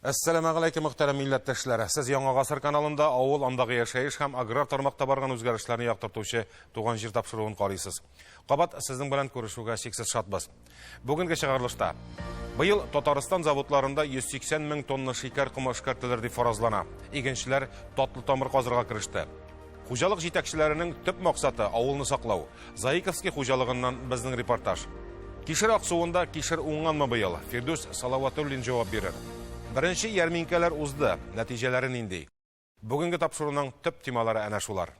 Әссәламәгаләйкем, мөхтәрәм милләттәшләр. Сез Яңа гасыр каналында авыл, андагы яшәеш һәм аграр тармакта барган үзгәрешләрне яктыртучы Туган җир тапшыруын карыйсыз. Кабат сезнең белән күрешүгә чиксез шатбыз. Бүгенге чыгарылышта Быел Татарстан заводларында 180 мең тонна шикәр комы эшкәртелер дип фаразлана. Игенчеләр татлы тамыр казырга кереште. Хуҗалык җитәкчеләренең төп максаты авылны саклау. Заиковский хуҗалыгыннан безнең репортаж. Кишер Аксуында кишер уңганмы быел? Фирдүс Салаватуллин җавап бирер. Беренче ярминкәләр узды. Нәтиҗәләре нинди? Бүгенге тапшыруның төп темалары әнә шулар.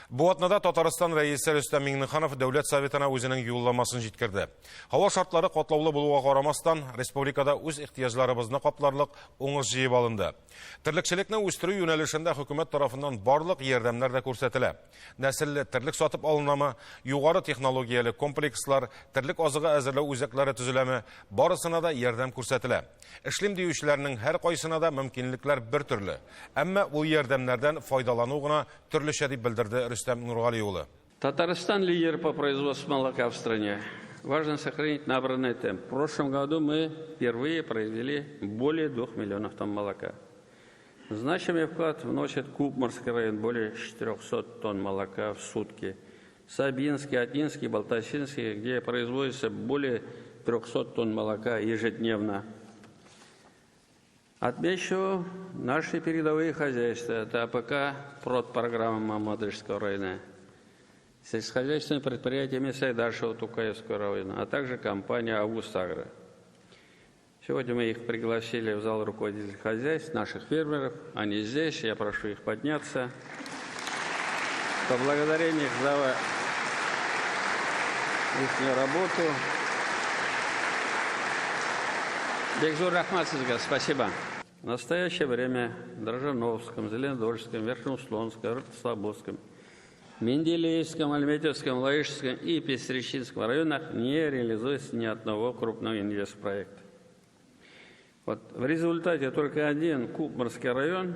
Бу атнада Татарстан Рәисе Рөстәм Миңнеханов Дәүләт Советына үзенең юлламасын җиткерде. Һава шартлары катлаулы булуга карамастан, республикада үз ихтыяҗларыбызны капларлык уңыш җыеп алынды. Терлекчелекне үстерү юнәлешендә хөкүмәт тарафыннан барлык ярдәмнәр дә күрсәтелә. Нәселле терлек сатып алынамы, югары технологияле комплекслар, терлек азыгы әзерләү үзәкләре төзеләме, барысына да ярдәм күрсәтелә. Эшлим диючеләрнең һәркайсына да мөмкинлекләр бер төрле. Әмма ул ярдәмнәрдән файдалану гына төрлечә, дип белдерде Рөстәм Нургали улы. Татарстан лидер по производству молока в стране. Важно сохранить набранный темп. В прошлом году мы впервые произвели более 2 миллионов тонн молока. Значимый вклад вносит Кукморский район, более 400 тонн молока в сутки. Сабинский, Атинский, Балтасинский, где производится более 300 тонн молока ежедневно. Отмечу наши передовые хозяйства. Это АПК «Продпрограмма Мамадышского района», сельскохозяйственные предприятия Сайдашева Тукаевского района, а также компания «Август Агро». Сегодня мы их пригласили в зал руководителей хозяйств, наших фермеров. Они здесь, я прошу их подняться. Поблагодарим их за их работу. Бик зур рәхмәт сезгә, спасибо. В настоящее время в Дрожжановском, Зеленодольском, Верхнеуслонском, Слободском, Менделеевском, Альметьевском, Лаишском и Пестречинском районах не реализуется ни одного крупного инвестпроекта. Вот в результате только один Кукморский район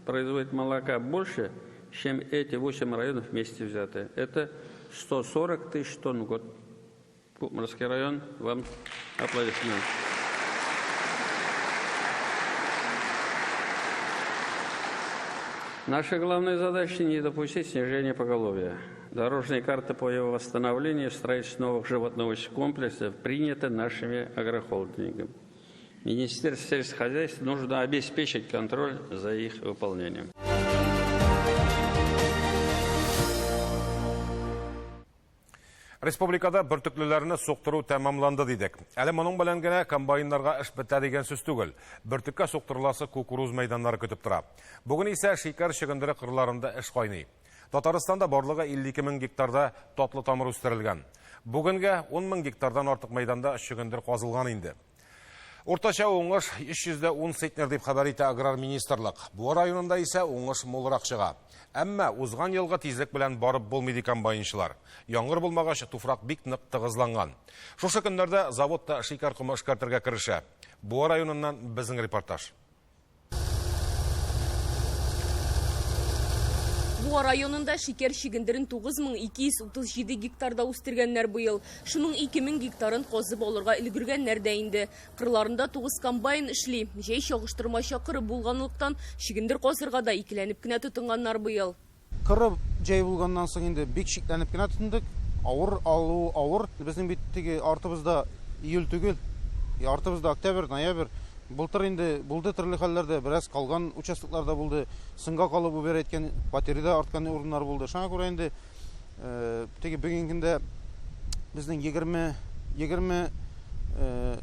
производит молока больше, чем эти 8 районов вместе взятые. Это 140 тысяч тонн в год. Кукморский район, вам аплодисменты. Наша главная задача – не допустить снижения поголовья. Дорожные карты по его восстановлению и строительству новых животноводческих комплексов приняты нашими агрохолдингами. Министерству сельского хозяйства нужно обеспечить контроль за их выполнением. Республикада бөртеклеләрне суктыру тәмамланды дидек. Әле моның белән генә комбайннарга эш бетә дигән сүз түгел. Бөртеккә суктырыласы кукуруз мәйданнары көтеп тора. Бүген исә шикәр чөгендере кырларында эш кайный. Татарстанда барлыгы 52 мең гектарда татлы тамыр үстерелгән. Бүгенгә 10 мең гектардан артык мәйданда чөгендер казылган инде. Уртача уңыш 310 центнер дип хәбәр итә аграр министрлык. Буа районында исә уңыш мулрак чыга. Әмма узган елгы тизлек белән барып булмый ди комбайнчылар. Яңгыр булмагач, туфрак бик нык тыгызланган. Шушы көннәрдә заводта шикәр комы эшкәртергә керешә. Буа районыннан безнең репортаж. Буа районында шикәр чигендерен 9237 гектарда үстергәннәр быел. Шуның 2000 гектарын казып алырга өлгергәннәр дә инде. Кырларында 9 комбайн эшли. Җәй чагыштырмача коры булганлыктан, чигендер казырга да икеләнеп кенә тотынганнар быел. Коры җәй булганнан соң инде бик шикләнеп кенә тотындык. Авыр алу авыр. Безнең бит теге артыбызда июль түгел, артыбызда октябрь, ноябрь. Былтыр инде булды төрле хәлләр дә, бераз калган участоклар да булды. Соңга калып убер әйткән, потери да арткан урыннар булды. Шуңа күрә инде теге бүгенге көндә безнең 20 20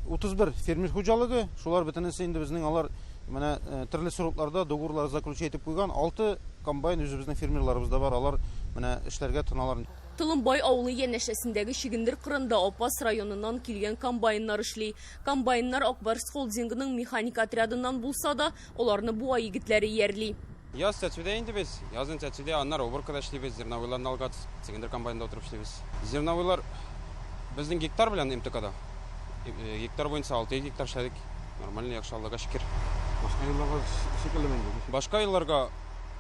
31 фермер хуҗалыгы, шулар бөтенесе инде безнең алар менә төрле срокларда договорлар заключать итеп куйган 6 комбайн үзебезнең фермерларыбызда бар, алар менә эшләргә тотыналар. Толымбай авылы янәшәсендәге чөгендер кырында Апас районыннан килгән комбайннар эшли. Комбайннар Ак Барс холдингының механик отрядыннан булса да, аларны Буа егетләре иярли. Яз чәчүдә инде без, язын чәчүдә, аннары уборкада эшлибез, зерновойларны алгач, чөгендер комбайнында утырып эшлибез. Зерновойлар безнең гектар белән МТКда. Гектар буенча 600 гектар эшләдек. Нормально, яхшы, Аллага шөкер. Башка елларга шикеллеме инде? Башка елларга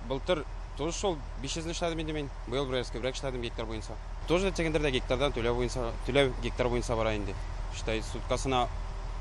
былтыр Тоже шул 500 эшләдем инде мин. Быел бераз күбрәк эшләдем гектар буенча. Тоже чөгендердә гектардан түләү буенча, түләү гектар буенча бара инде. Считай, суткасына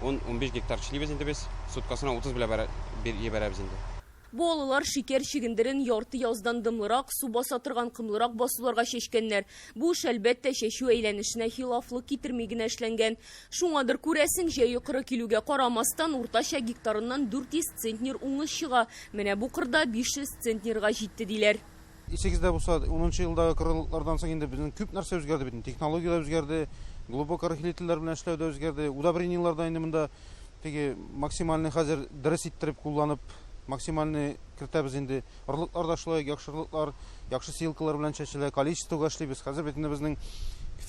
10-15 гектар эшлибез инде без. Суткасына 30 белән җибәрәбез инде. Буалылар шикәр чөгендерен ярты яздан дымлырак, су баса торган кымлырак басуларга чәчкәннәр. Бу эш, әлбәттә, чәчү әйләнешенә хилафлык китерми генә эшләнгән. Шуңадыр күрәсең, җәе коры килүгә карамастан, уртача гектарыннан 400 центнер уңыш чыга. Менә бу кырда 500 центнерга җитте диләр. Исегездә булса, 10 елдагы корылыклардан соң инде безнең күп нәрсә үзгәрде бит. Технологияләр үзгәрде, глубокорыхлительләр белән эшләү дә үзгәрде. Удобрениеләр дә инде монда теге максимальный хәзер дөрес иттереп кулланып, максимальный кертәбез инде. Орлыклар да шулай, яхшы орлыклар, яхшы сеялкалар белән чәчелә, количествога эшлибез. Хәзер бит инде безнең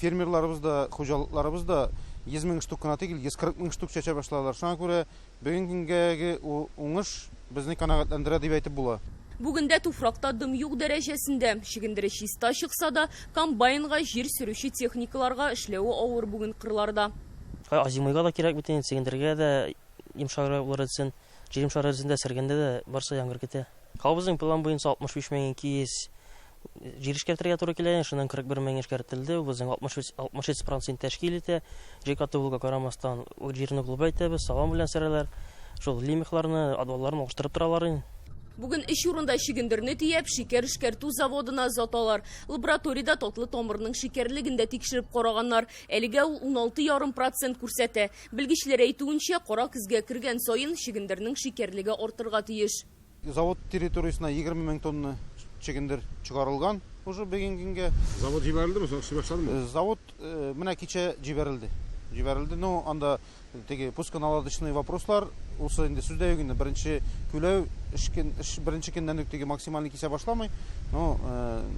фермерларыбыз да, хуҗалыкларыбыз да 100 мең штук кына түгел, 140 мең штук чәчә башладылар. Шуңа күрә бүгенге көнгәге уңыш безне канәгатьләндерә дип әйтеп була. Бүген дә туфракта дым юк дәрәҗәсендә. Чөгендере чиста чыкса да, комбайнга, җир сөрүче техникаларга эшләве авыр бүген кырларда. Азимыйга да кирәк бит инде, чөгендергә дә йомшаграк булыр өчен, җир йомшарыр өчен дә, сөргәндә дә барсы яңгыр китә. Безнең план буенча 65 200 җир эшкәртергә туры килә, шуннан 41 мең эшкәртелде, безнең 63% тәшкил итә. Җир каты булуга карамастан, җирне глубайтабыз, салам белән сөрәләр. Шул лемехларны, отвалларны алыштырып торалар инде. Бүген өч урында чөгендерне төяп, шикәр эшкәртү заводына озаталар. Лабораториядә татлы тамырның шикәрлеген дә тикшереп караганнар. Әлегә ул 16,5% күрсәтә. Белгечләр әйтүенчә, кара көзгә кергән саен чөгендернең шикәрлеге артырга тиеш. Завод территориясенә 20 мең тонна чөгендер чыгарылган уже бүгенге көнгә. Завод җибәрелдеме, соң эшли башладымы? Завод менә кичә җибәрелде. Җибәрелде, но анда теге пусконаладочный вопрослар, усы инде сүз дә юк инде, беренче күләү эш беренче көннән үк теге максимальный кисә башламый. Но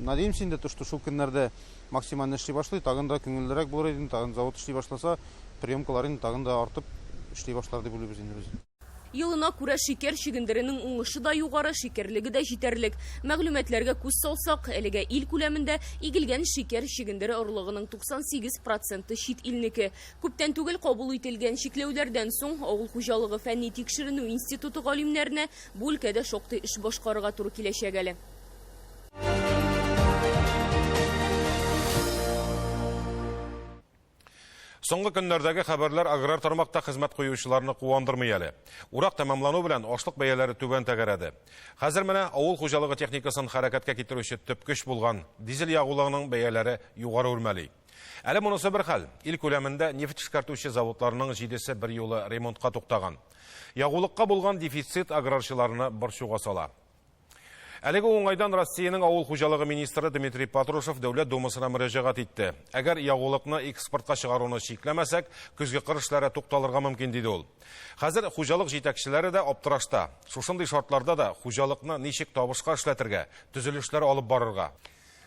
надеемся инде, то, что шул көннәрдә максимально эшли башлый, тагын да күңеллерәк булыр иде, тагын завод эшли башласа, приемкалар инде тагын да артып эшли башлар дип уйлыйбыз инде без. Елына күрә шикәр чөгендеренең уңышы да югары, шикәрлеге дә җитәрлек. Мәгълүматларга күз салсак, әлегә ил күләмендә игелгән шикәр чөгендере орлыгының 98% чит илнеке. Күптән түгел кабул ителгән чикләүләрдән соң Авыл хуҗалыгы фәнни тикшеренү институты галимнәренә бу өлкәдә шактый эш башкарырга туры киләчәк әле. Соңгы көннәрдәге хәбәрләр аграр тармакта хезмәт куючыларны куандырмый әле. Урак тәмамлану белән ашлык бәяләре түбән тәгәрәде. Хәзер менә авыл хуҗалыгы техникасын хәрәкәткә китерүче төп көч булган дизель ягулыгының бәяләре югары үрмәли. Әле монысы бер хәл. Ил күләмендә нефть эшкәртүче заводларның җидесе бер юлы ремонтка туктаган. Ягулыкка булган дефицит аграрчыларны борчуга сала. Әлеге уңайдан Россиянең авыл хуҗалыгы министры Дмитрий Патрушев Дәүләт Думасына мөрәҗәгать итте. Әгәр ягулыкны экспортка чыгаруны чикләмәсәк, көзге кыр эшләре тукталырга мөмкин, диде ул. Хәзер хуҗалык җитәкчеләре дә аптырашта. Шушындый шартларда да хуҗалыкны ничек табышка эшләтергә, төзелешләр алып барырга.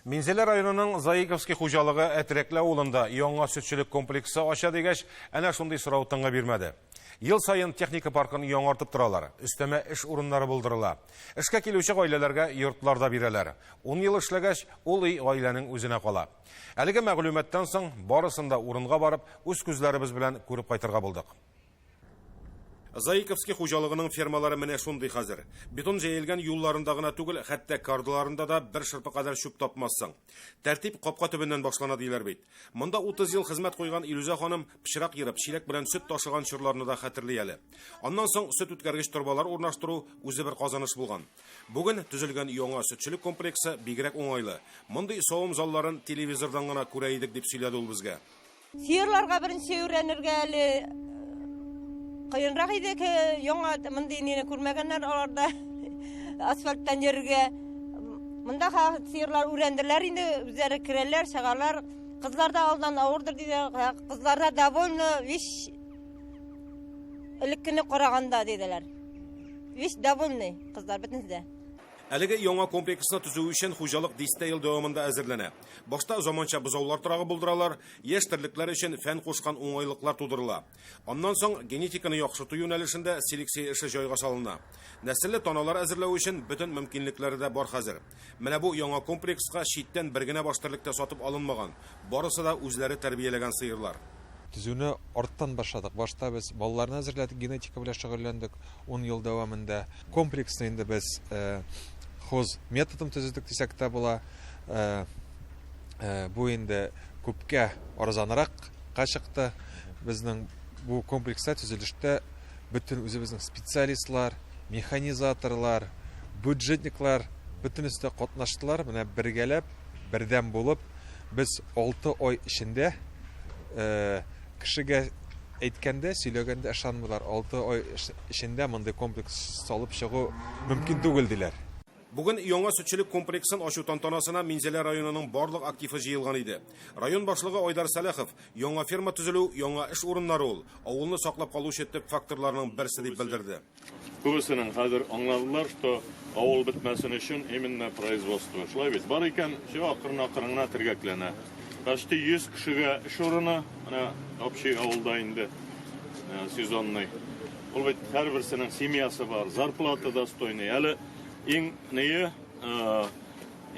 Минзәлә районының Заиковский хуҗалыгы Әтрәкле авылында яңа сөтчелек комплексы ача дигәч, әнә шундый сорау тынгы бирмәде. Ел саен техника паркын яңартып торалар, өстәмә эш урыннары булдырыла. Эшкә килүче гаиләләргә йортлар да бирәләр. 10 ел эшләгәч, ул өй гаиләнең үзенә кала. Әлеге мәгълүматтан соң барысын да урынга барып, үз күзләребез белән күреп кайтырга булдык. Заиковский хуҗалыгының фермалары менә шундый хәзер. Бетон җәелгән юлларында гына түгел, хәтта кардыларында да бер шырпы кадәр чүп тапмассың. Тәртип капка төбеннән башлана диләр бит. Монда 30 ел хезмәт куйган Илүзә ханым пычрак ерып, чиләк белән сөт ташыган чорларны да хәтерли әле. Аннан соң сөт үткәргеч торбалар урнаштыру үзе бер казаныш булган. Бүген төзелгән яңа сөтчелек комплексы бигрәк уңайлы. Мондый савым залларын телевизордан гына күрә идек, дип сөйләде ул безгә. Сыерларга беренче өйрәнергә әле кыенрак иде, яңа мондый нине күрмәгәннәр аларда асфальттан йөрергә. Монда сыерлар өйрәнделәр инде, үзләре керәләр, чыгалар. Кызлар да алдан авырдыр диде, кызлар да довольны, весь элеккене караганда диделәр. Весь довольны кызлар бөтенесе дә. Әлеге яңа комплексны төзү өчен хуҗалык дистә ел дәвамында әзерләнә. Башта заманча бозаулар торагы булдыралар, яшь терлекләр өчен фән кушкан уңайлыклар тудырыла. Аннан соң генетиканы яхшырту юнәлешендә селекция эше җайга салына. Нәселле таналар әзерләү өчен бөтен мөмкинлекләре дә бар хәзер. Менә бу яңа комплекска читтән бер генә баш терлек тә сатып алынмаган. Барысы да үзләре тәрбияләгән сыерлар. Төзүне арттан башладык. Башта без балаларны әзерләдек, генетика белән шөгыльләндек 10 ел дәвамында. Комплексны инде без Хоз методын төзедек дисәк тә була. Бу инде күпкә арзанракка чыкты. Безнең бу комплекста төзелештә бөтен үзебезнең специалистлар, механизаторлар, бюджетниклар бөтенесе дә катнаштылар. Менә бергәләп, бердәм булып, без 6 ай эчендә кешегә әйткәндә, сөйләгәндә ышанмыйлар. 6 ай эчендә мондый комплекс салып чыгу мөмкин түгел диләр. Бүген яңа сөтчелек комплексын ачу тантанасына Минзәлә районының барлык активы җыелган иде. Район башлыгы Айдар Сәлахов яңа ферма төзелү, яңа эш урыннары ул, авылны саклап калучы төп факторларның берсе дип белдерде. Күбесенең хәзер аңладылар, что авыл бетмәсен өчен именно производство. Шулай бит. Бар икән, все акрын-акрын гына тергәкләнә. Почти 100 кешегә эш урыны, менә общий авылда инде сезонный. Ул бит һәрберсенең семьясы бар, зарплата достойный. Әле иң нее,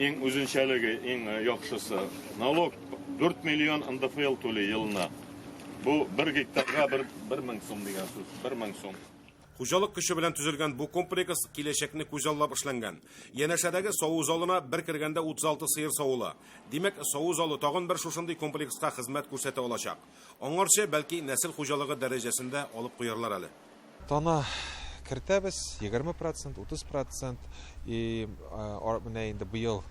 иң үзенчәлеге, иң яхшысы налог 4 миллион НДФЛ түли елына. Бу 1 гектарга 1000 сум дигән сүз, 1000 сум. Хуҗалык көче белән төзелгән бу комплекс киләчәкне күзаллап эшләнгән. Янәшәдәге саву залына бер кергәндә 36 сыер савыла. Димәк, саву залы тагын бер шушындый комплекска хезмәт күрсәтә алачак. Аңарчы бәлки нәсел хуҗалыгы дәрәҗәсендә алып куярлар әле. Тана кертәбез 20%, 30% и менә инде быел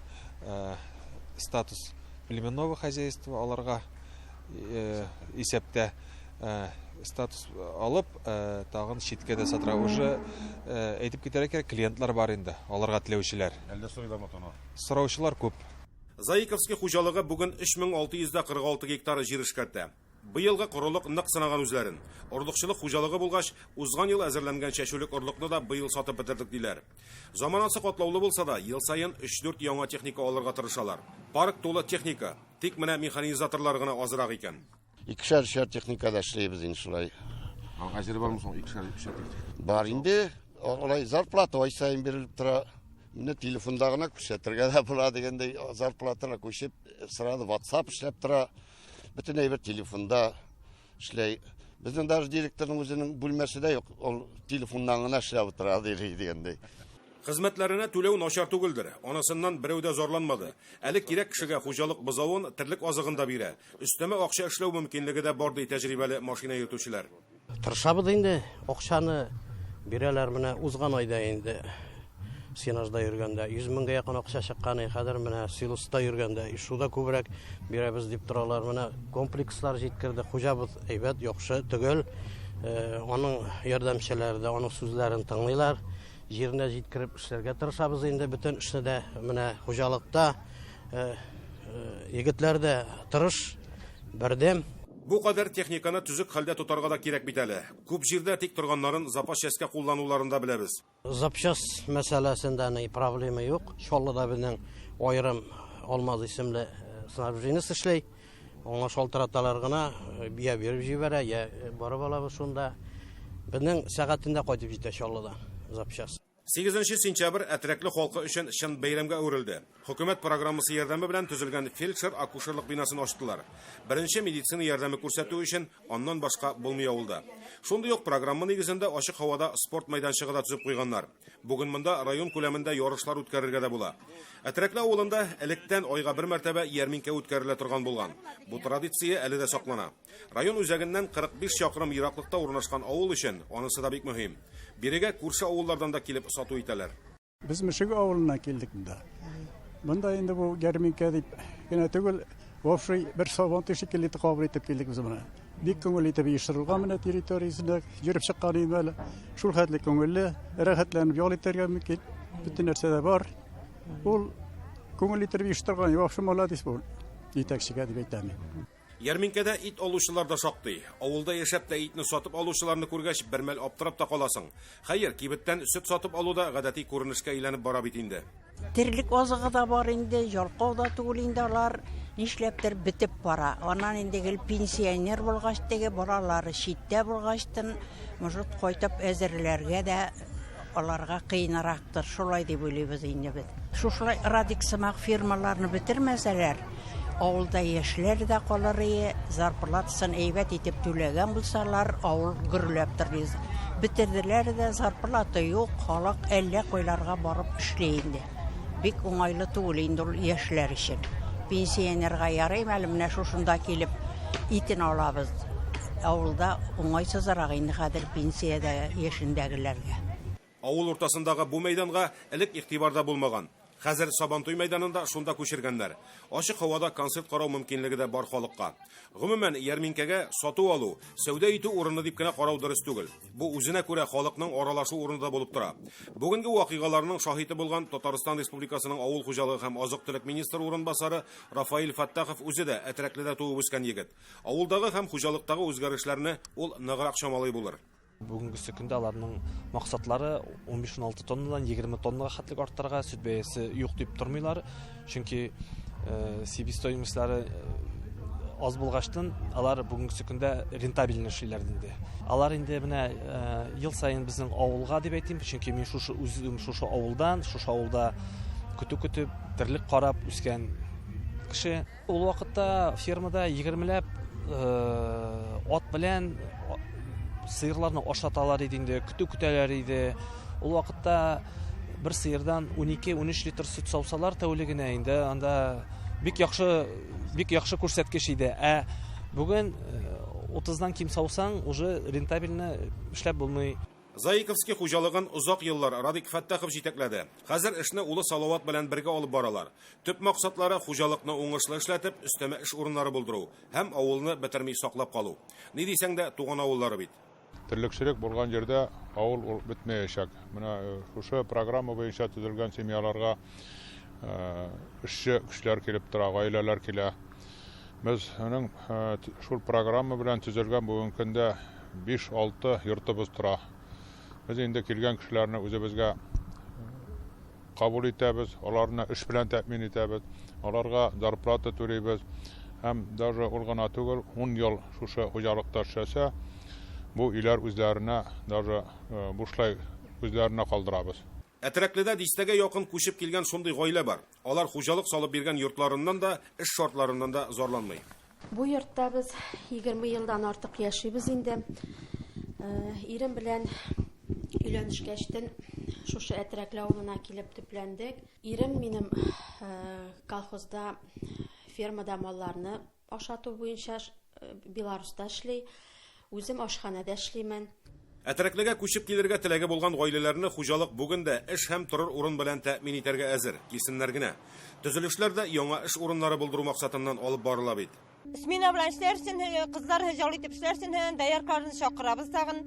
статус племенного хозяйства аларга исәптә статус алып, тагын читкә дә сатыра. Уже әйтеп китәргә кирәк, клиентлар бар инде, аларга теләүчеләр. Әллә сорыйлармы тана? Сораучылар күп. Заиковский хуҗалыгы бүген 3646 гектар җир эшкәртә. Быелгы корылык нык сынаган үзләрен. Орлыкчылык хуҗалыгы булгач, узган ел әзерләнгән чәчүлек орлыкны да быел сатып бетердек диләр. Заманасы катлаулы булса да, ел саен 3-4 яңа техника алырга тырышалар. Парк тулы техника, тик менә механизаторлар гына азрак икән. Икешәр-өчәр техникада эшләйбез инде шулай. Әзер бармы соң икешәр-өчәр техника? Бар инде, алай зарплата ай саен бирелеп тора. Менә телефонда гына күрсәтергә дә була дигәндәй, зарплатаны күчеп, сразу WhatsApp эшләп тора. Бөтен әйбер телефонда эшләй. Безнең даже директорның үзенең бүлмәсе дә юк, ул телефоннан гына эшләп утыра дигәндәй. Хезмәтләренә түләү начар түгелдер. Анысыннан берәү дә зарланмады. Әле кирәк кешегә хуҗалык бозавын, терлек азыгын да бирә. Өстәмә акча эшләү мөмкинлеге дә бар ди тәҗрибәле машина йөртүчеләр. Тырышабыз инде, акчаны бирәләр менә узган айда инде. Сенажда йөргәндә 100 меңгә якын акча чыккан, хәзер менә силоста йөргәндә шуда күбрәк бирәбез дип торалар. Менә комплекслар җиткерде, хуҗабыз әйбәт, яхшы, төгәл. Аның ярдәмчеләре дә аның сүзләрен тыңлыйлар. Җиренә җиткереп эшләргә тырышабыз инде бөтен эшне дә менә хуҗалыкта егетләр дә тырыш, бердәм. Бу кадәр техниканы төзек хәлдә тотарга да кирәк бит әле. Күп җирдә тик торганнарын запас частька куллануларын да беләбез. Запчас мәсьәләсендә ни проблема юк. Чаллыда безнең аерым Алмаз исемле снабженец эшләй. Аңа шалтыраталар гына, я биреп җибәрә, я барып алабыз шунда. Безнең сәгатендә кайтып җитә Чаллыда запчас. 8 сентябрь Әтрәкле халкы өчен чын бәйрәмгә әверелде. Хөкүмәт программасы ярдәме белән төзелгән фельдшер-акушерлык бинасын ачтылар. Беренче медицина ярдәме күрсәтү өчен аннан башка булмый авылда. Шундый ук программа нигезендә ачык һавада спорт мәйданчыгы да төзеп куйганнар. Бүген монда район күләмендә ярышлар үткәрергә дә була. Әтрәкле авылында электән айга бер мәртәбә ярминкә үткәрелә торган булган. Бу традиция әле дә саклана. Район үзәгеннән 45 чакрым ераклыкта урнашкан авыл өчен анысы да бик мөһим. Бирегә күрше авыллардан да килеп сату итәләр. Без Мөшек авылыннан килдек монда. Монда инде бу ярминкә дип генә түгел, вообще бер сабантуй шикелле итеп кабул итеп килдек без моны. Бик күңелле итеп оештырылган менә территориясендә йөреп чыккан идем әле. Шул хәтле күңелле, рәхәтләнеп ял итәргә мөмкин. Бөтен нәрсә дә бар. Ул күңелле итеп оештырган, вообще молодец бу җитәкчегә дип әйтәм мин. Ярминкәдә ит алучылар да шактый. Авылда яшәп тә итне сатып алучыларны күргәч, бер мәл аптырап та каласың. Хәер, кибеттән сөт сатып алу да гадәти күренешкә әйләнеп бара бит инде. Терлек азыгы да бар инде, ялкау да түгел инде алар. Нишләптер бетеп бара. Аннан инде гел пенсионер булгач, теге балалары читтә булгачтын, может, кайтып әзерләргә дә аларга кыйнрактыр. Шулай дип уйлыйбыз инде без. Шушылай Радик сымак фирмаларны бетермәсәләр, авылда яшьләр дә калыр ие, зарплатасын әйбәт итеп түләгән булсалар, авыл гөрләп торыр. Бетерделәр дә, зарплата юк, халык әллә кайларга барып эшли инде. Бик уңайлы түгел инде ул яшьләр өчен. Пенсионерга ярый әле менә шушында килеп итен алабыз. Авылда уңайсызрак инде хәзер пенсиядә яшендәгеләргә. Авыл уртасындагы бу мәйданга элек игътибар да булмаган. Хәзер Сабантуй мәйданын да шунда күчергәннәр. Ачык һавада концерт карау мөмкинлеге дә бар халыкка. Гомумән, ярминкәгә сату-алу, сәүдә итү урыны дип кенә карау дөрес түгел. Бу үзенә күрә халыкның аралашу урыны да булып тора. Бүгенге вакыйгаларның шаһиты булган Татарстан Республикасының авыл хуҗалыгы һәм азык-төлек министры урынбасары Рафаэль Фәттахов үзе дә Әтрәкледә туып үскән егет. Авылдагы һәм хуҗалыктагы үзгәрешләрне ул ныграк чамалый булыр. Бүгенгесе көндә аларның максатлары 15-16 тоннадан 20 тоннага хәтлек арттырырга, сөт бәясе юк дип тормыйлар. Чөнки э, себестоимостьлары э, аз булгачтын, алар бүгенгесе көндә рентабельно эшлиләр инде. Алар инде менә э, ел саен безнең авылга дип әйтим, чөнки мин шушы үзем шушы авылдан, шушы авылда көтү көтеп, терлек карап үскән кеше. Ул вакытта фермада егермеләп ат белән сыерларны ашаталар иде инде, көтү көтәләр иде. Ул вакытта бер сыердан 12-13 литр сөт саусалар тәүлегенә инде анда бик яхшы бик яхшы күрсәткеч иде. Ә бүген 30-дан ким саусаң, уже рентабельно эшләп булмый. Заиковский хуҗалыгын озак еллар Радик Фәттахов җитәкләде. Хәзер эшне улы Салават белән бергә алып баралар. Төп максатлары, хуҗалыкны уңышлы эшләтеп, өстәмә эш урыннары булдыру һәм авылны бетерми саклап калу. Ни дисәң дә, туган авыллары бит. Терлекчелек булган җирдә авыл ул бетмәячәк. Менә шушы программа буенча төзелгән семьяларга эшче көчләр килеп тора, гаиләләр килә. Безнең шул программа белән төзелгән бүгенге көндә 5-6 йортыбыз тора. Без инде килгән кешеләрне үзебезгә кабул итәбез, аларны эш белән тәэмин итәбез, аларга зарплата түлибез. Һәм даже ул гына түгел, 10 ел шушы хуҗалыкта эшләсә, бу өйләр үзләренә даже бушлай үзләренә калдырабыз. Әтрәкледә дистәгә якын күчеп килгән шундый гаилә бар. Алар хуҗалык салып биргән йортларыннан да, эш шартларыннан да зарланмый. Бу йортта без 20 елдан артык яшибез инде. Ирем белән өйләнешкәчтен шушы Әтрәкле авылына килеп төпләндек. Ирем минем колхозда, фермада малларны Ашату буенча Беларуста эшли. Үзем ашханәдә эшлимен. Әтрәклегә күчеп килергә теләге булган гаиләләрне хуҗалык бүген дә эш һәм торыр урын белән тәэмин итәргә әзер, килсеннәр генә. Төзелешләр дә яңа эш урыннары булдыру максатыннан алып барыла бит. Смена белән эшләрсен, кызлар җал итеп эшләрсен, дояркаларны чакырабыз тагын.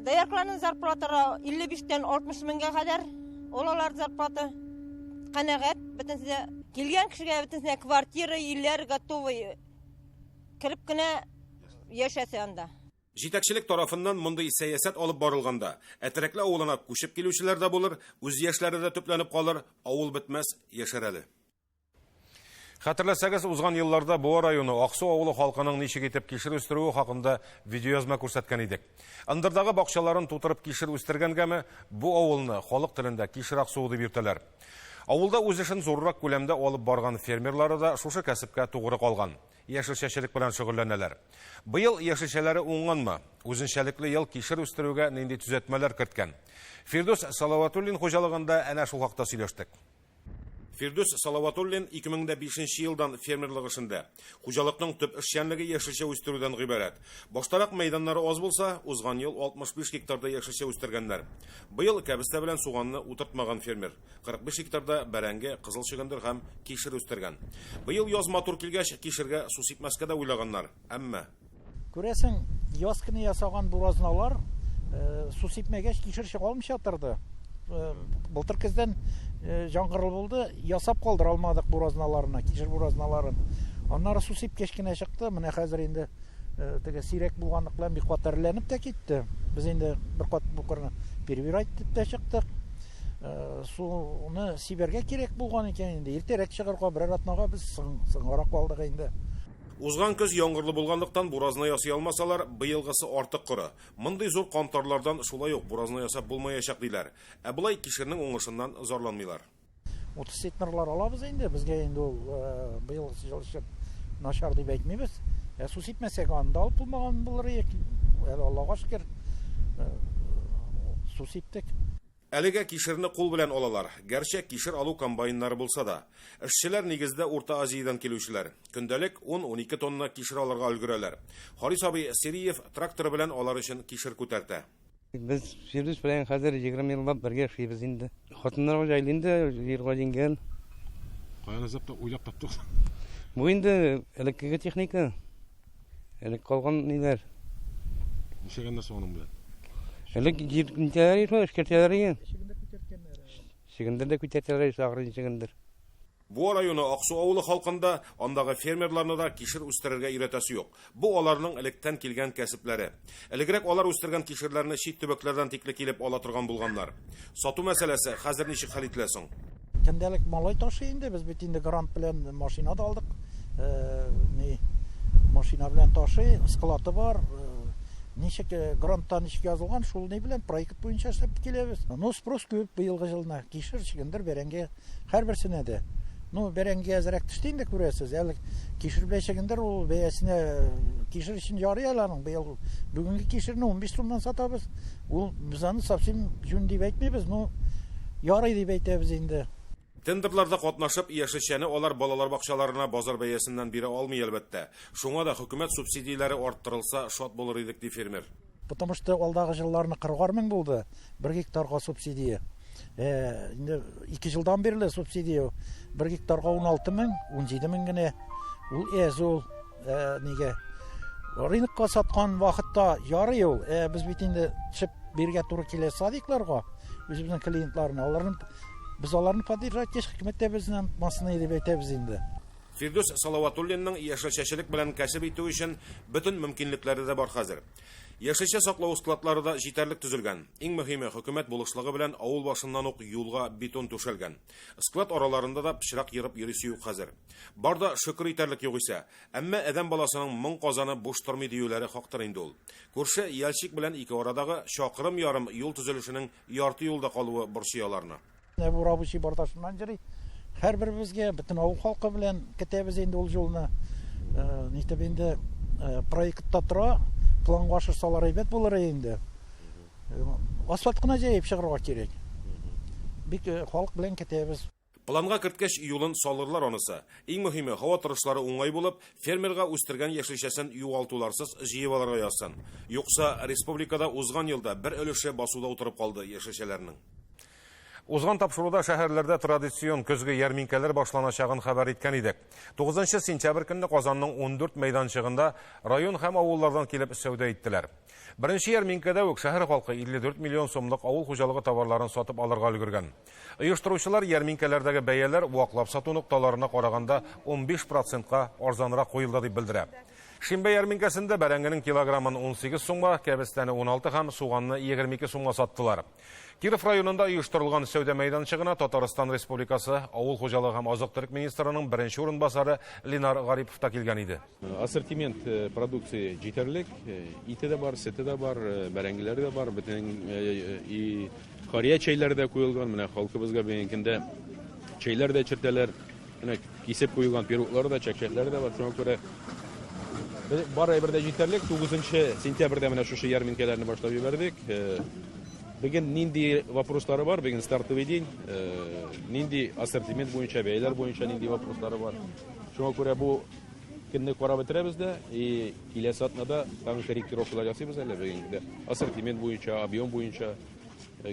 Дояркаларның зарплаталары 55 тән 60 меңгә кадәр. Ул алар зарплата. Канәгать, бөтенесе дә. Килгән кешегә бөтенесенә квартира, өйләр готовый. Кереп кенә яшәсә анда. Җитәкчелек тарафыннан мондый сәясәт алып барылганда, Әтрәкле авылына күчеп килүчеләр дә булыр, үз яшьләре дә төпләнеп калыр, авыл бетмәс, яшәр әле. Хәтерләсәгез, узган елларда Буа районы Аксу авылы халкының ничек итеп кишер үстерүе хакында видеоязма күрсәткән идек. Ындырдагы бакчаларын тутырып кишер үстергәнгәме, бу авылны халык телендә Кишер Аксуы дип йөртәләр. Авылда үз эшен зуррак күләмдә алып барган фермерлары да шушы кәсепкә тугры калган. Яшелчәчелек белән шөгыльләнәләр. Быел яшелчәләре уңганмы? Үзенчәлекле ел кишер үстерүгә нинди төзәтмәләр керткән? Фирдүс Салаватуллин хуҗалыгында әнә шул хакта сөйләштек. Фирдүс Салаватуллин 2005 елдан фермерлык эшендә. Хуҗалыкның төп эшчәнлеге яшелчә үстерүдән гыйбарәт. Баштарак мәйданнары аз булса, узган ел 65 гектарда яшелчә үстергәннәр. Быел кәбестә белән суганны утыртмаган фермер. 45 гектарда бәрәңге, кызыл чөгендер һәм кишер үстергән. Быел яз матур килгәч, кишергә су сипмәскә дә уйлаганнар. Әмма. Күрәсең, яз көне ясаган буразналар су сипмәгәч кишер чыга алмыйча торды. Былтыр көздән җаңгырлы булды, ясап калдыра алмадык буразналарны, кишер буразналарын. Аннары су сипкәч кенә чыкты. Менә хәзер инде теге сирәк булганлык белән бик каты эреләнеп тә китте. Без инде бер кат бу кырны перебирать итеп тә чыктык. Суны сибәргә кирәк булган икән инде. Иртәрәк чыгарга берәр атнага без соңгарак калдык инде. Узган көз яңгырлы булганлыктан буразна ясый алмасалар, быелгысы артык коры. Мондый зур кантарлардан шулай ук буразна ясап булмаячак, диләр. Ә болай кишернең уңышыннан зарланмыйлар. 30 центнерлар алабыз инде. Безгә инде ул быел ел өчен начар дип әйтмибез. Ә су сипмәсәк, аны да алып булмаган булыр идек. Әле Аллага шөкер, су сиптек. Әлегә кишерне кул белән алалар, гәрчә кишер алу комбайннары булса да. Эшчеләр нигездә Урта Азиядән килүчеләр. Көндәлек 10-12 тонна кишер алырга өлгерәләр. Харис абый Сериев тракторы белән алар өчен кишер күтәртә. Без Фирдүс белән хәзер 20 еллап бергә эшлибез инде. Хатыннарга җайлы инде, җыерга җиңгән. Каян эзләп уйлап таптыгыз? Бу инде элеккеге техника. Элек калган ниләр? Нишләгәннәр соң аның белән? Элек җир нитәләр иде, эшкәртәләр иде. Чөгендер дә күтәртәләр иде, сахар чөгендер. Буа районы Аксу авылы халкын да, андагы фермерларны да кишер үстерергә өйрәтәсе юк. Бу аларның электән килгән кәсепләре. Элегрәк алар үстергән кишерләрне чит төбәкләрдән тикле килеп ала торган булганнар. Сату мәсьәләсе хәзер ничек хәл ителә соң? Көндәлек малай ташый инде, без бит инде грант белән машина да алдык. Ни машина белән ташый, склады бар. Ничек грантта ничек язылган, шул ни белән проект буенча эшләп киләбез. Ну, спрос күп быелгы елны. Кишер, чөгендер, бәрәңге һәрберсенә дә. Ну, бәрәңге әзрәк төште инде, күрәсез. Әле кишер белән чөгендер ул бәясенә кишер өчен ярый әле аның. Быел бүгенге кишерне 15 сумнан сатабыз. Ул без аны совсем җүн дип әйтмибез, но ярый дип әйтәбез инде. Тендерларда катнашып, яшелчәне алар балалар бакчаларына базар бәясеннән бирә алмый, әлбәттә. Шуңа да хөкүмәт субсидияләре арттырылса, шат булыр идек, ди фермер. Потому что алдагы елларны 40 мең булды, бер гектарга субсидия. Инде 2 елдан бирле субсидия бер гектарга 16 мең, 17 мең генә. Ул әз ул. Нигә? Рынокка саткан вакытта ярый ул. Без бит инде төшеп биргә туры килә садикларга, үзебезнең клиентларны. Аларны без аларны поддержать итеш, хөкүмәт тә безне онытмасын дип әйтәбез инде. Фирдүс Салаватуллинның яшелчәчелек белән кәсеп итү өчен бөтен мөмкинлекләре дә бар хәзер. Яшелчә саклау складлары да җитәрлек төзелгән. Иң мөһиме, хөкүмәт булышлыгы белән авыл башыннан ук юлга бетон түшәлгән. Склад араларында да пычрак ерып йөрисе юк хәзер. Бар да шөкер итәрлек югыйсә. Әмма адәм баласының моң казаны буш тормый диюләре хактыр инде ул. Күрше Яльчик белән ике арадагы чакрым ярым юл төзелешенең ярты юлда калуы борчый аларны. Менә бу рабочий бардашыннан йөри. Һәрберебезгә, бөтен авыл халкы белән көтәбез инде ул юлны. Нитеп инде проектта тора, планга ашырсалар әйбәт булыр инде. Асфальт кына җәеп чыгарга кирәк. Бик халык белән көтәбез. Планга керткәч, юлын салырлар анысы. Иң мөһиме, һава торышлары уңай булып, фермерга үстергән яшелчәсен югалтуларсыз җыеп алырга язсын. Юкса, республикада узган елда бер өлеше басуда утырып калды яшелчәләрнең. Узган тапшыруда шәһәрләрдә традицион көзге ярминкәләр башланачагын хәбәр иткән идек. 9 сентябрь көнне Казанның 14 мәйданчыгында район һәм авыллардан килеп сәүдә иттеләр. Беренче ярминкәдә үк шәһәр халкы 54 миллион сумлык авыл хуҗалыгы товарларын сатып алырга өлгергән. Оештыручылар ярминкәләрдәге бәяләр ваклап сату нокталарына караганда 15 процентка арзанрак куелды дип белдерә. Шимбә ярминкәсендә бәрәңгенең килограммын 18 сумга, кәбестәне 16 һәм суганны 22 сумга саттылар. Киров районында оештырылган сәүдә мәйданчыгына Татарстан Республикасы Авыл хуҗалыгы һәм азык-төлек министрының беренче урынбасары Ленар Гарипов та килгән иде. Ассортимент продукция җитәрлек, ите дә бар, сөте дә бар, бәрәңгеләре дә бар, бөтен и Корея чәйләре дә куелган, менә халкыбызга бүгенге көндә чәйләр дә эчертәләр. Менә кисеп куелган пироглар да, чәкчәкләр дә бар. Шуңа күрә бар әйбер дә җитәрлек. 9 сентябрьдә менә шушы ярминкәләрне башлап җибәрдек. Бүген нинди вопрослары бар? Бүген стартовый день. Нинди ассортимент буенча, бәяләр буенча нинди вопрослары бар? Шуңа күрә бу көнне карап бетерәбез дә, и киләсе атнада тагын корректировкалар ясыйбыз әле бүгенге ассортимент буенча, объем буенча.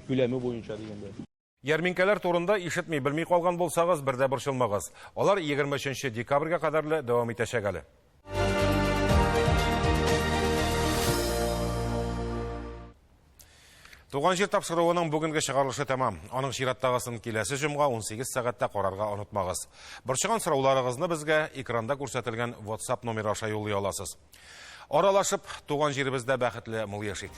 Күләме буенча дигәндә. Ярминкәләр турында ишетми, белми калган булсагыз, бер дә борчылмагыз. Алар 23 декабрьгә кадәрле дәвам итәчәк әле. Туган җир тапшыруының бүгенге чыгарылышы тәмам. Аның чираттагысын киләсе җомга 18 сәгатьтә карарга онытмагыз. Борчыган сорауларыгызны безгә экранда күрсәтелгән WhatsApp номеры аша юллый аласыз. Аралашып, туган җиребездә бәхетле мул яшик.